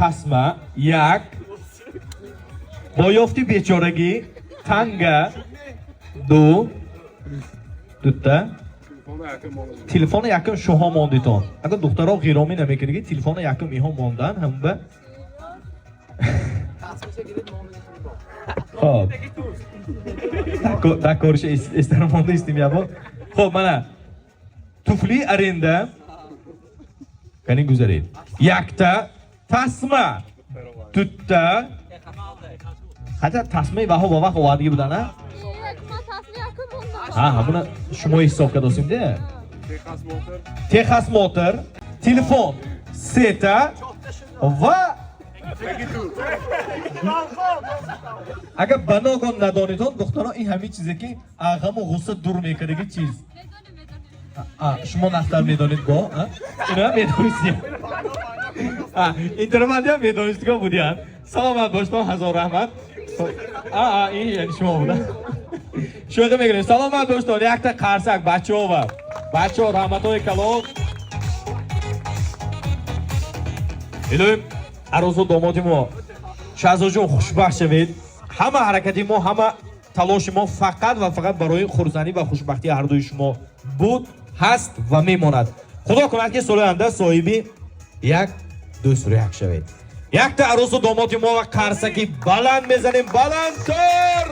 Тасма, як боёфти бечорагӣ, танга, ду, дута телефони якум шуҳо мондитон. Агар духтаро ғиромӣ намекунӣ, телефони якум иҳо мондан ҳамба. Хоб, такориша эстара монда истим ябо. Хоб, мана туфли аренда, кани гузаред. Якта тасма, тутта ҳатта тасмаи ваҳо ба вақт овардагӣ будан, а? Ҳа, ҳамуна шумо ҳисоб кардосим де. Техосмотр, телефон сета ва агар ба ногоҳ надонитон, духтаро, ин ҳамин чизе ки ғаму ғусса дур мекардаги чиз. Шумо нахтар медонед бо ина медонистем. Ин тарафандиам медонистиго будиян. Саломат боштон, ҳазор раҳмат. Ин яъни шумо буда. Шӯхӣ мекунем. Саломат боштон. Якта қарсак бачаҳо ва бачаҳо, раҳматҳои калон. Илоҳим, арӯзу домоди мо, Шаҳзодҷон, хушбахт шавед. Ҳама ҳаракати мо, ҳама талоши мо фақат ва фақат барои хурсандӣ ва хушбахтии ҳардуи шумо буд, ҳаст ва мемонад. Худо кунад, ки соли оянда соҳиби як дӯстрӯяк шавед. Якта арӯсу домоти мо ва қарсаки баланд мезанем, баландтар.